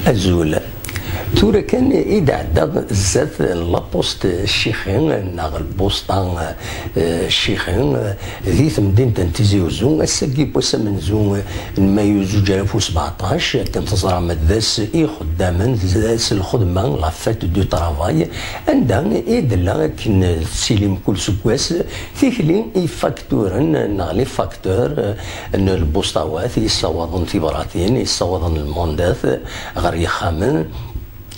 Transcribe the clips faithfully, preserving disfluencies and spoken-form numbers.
Azul. Tura kan i d-ɛeddaɣ zdat n lapost Ccixi, neɣ lbusṭa, eh, Ccixi, eh, di temdint n Tizi Uzzu, ass-agi n wass amenzu n mayu zuǧ alaf u sbeɛṭac, akken teẓram d ass ixeddamen, d ass lxedma, la fête du travail, anda i d-tella akken tettili mkul seg wass tikli i ifakturen neɣ les facteurs, eh, n lbusṭawat yessawaḍen tibratin, yessawaḍen lmandat ɣer yexxamen.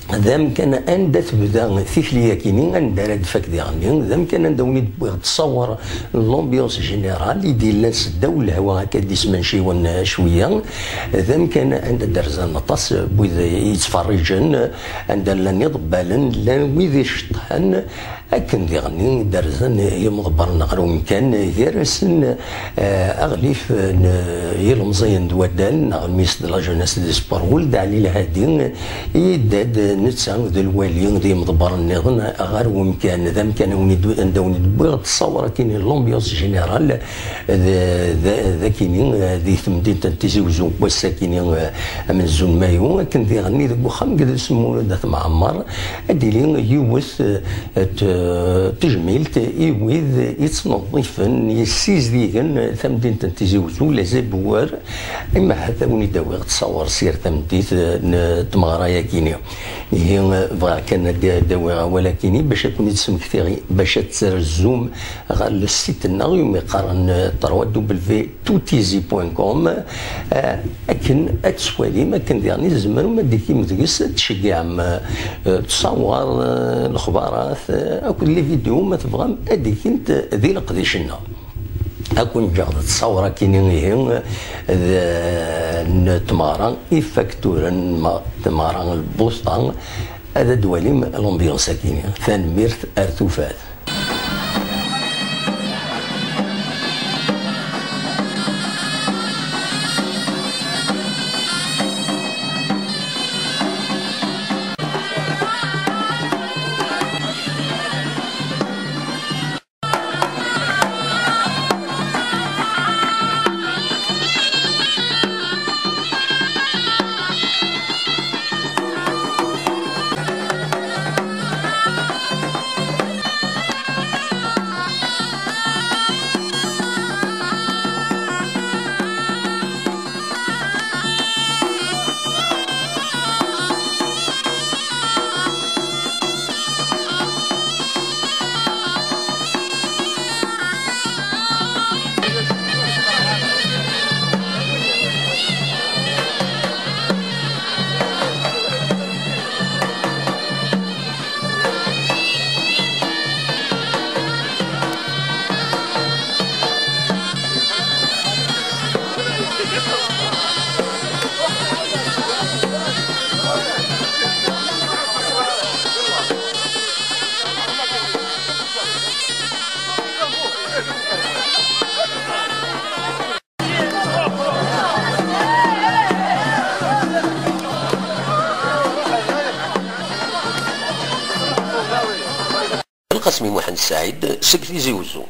D amkan anda tebda tikli-yakini, anda ara d-tfak diɣenni, d amkan anda wen-id-wwiɣ ttṣawer n l'ambiance générale i d-yellan s ddaw lehwa akka d-ismanciwen cwiya. D amkan anda d-rzan aṭas n wid yettferriǧen, anda llan iḍebbalen, llan wid iceṭṭḥen. Akken diɣen i d-rzan yimḍebbren ɣer umkan, gar-asen, eh, aɣlif n yilemẓiyen d waddal, neɣ le ministre de la jeunesse et des sports, Wuld Ɛli Lhadi, yedda-d netta d lwali d yimḍebbren nniḍen ɣer umkan. D amkan anda wen-id-wwiɣ ttṣawer akkin l'ambiance générale, d, d, d akini, eh, di temdint n Tizi Uzzu n wass-akini, eh, amenzu n mayu, akken diɣen deg uxxam n Gdel Semmun d At Mɛemmer, ad d-tili yiwet, eh, t-, tejmilt i wid yettneḍḍifen, yessizdigen tamdint n Tizi Uzzu, les éboueurs, imahat ad wen-id-awiɣ ttṣawer s yir tamdint, eh, n tmeɣra-yakini. Ihi, eh, bɣiɣ kan ad d-, d-awiɣ awal akini bac ad ken-id-smektiɣ, bac ad trezzum ɣer le site-nneɣ umi qqaren, eh, trois W toutizi point com, eh, akken ad twalim, akken diɣen i tzemrem ad d-tikim deg-s, ad tceggɛem, eh, ttṣawar, eh, lexbarat, eh, akked les vidéos ma tebɣam ad d-tikint di leqdic-nneɣ. Ad ken-ǧǧeɣ d ttṣawar akkin ihi, eh, d, n tmeɣra ifakturen, ma-, tmeɣra n lbusṭa, ad d-twalim l'ambiance akkin. Tanemmirt, ar tufat. Lqasmi Muḥend Saɛid seg Tizi Uzzu.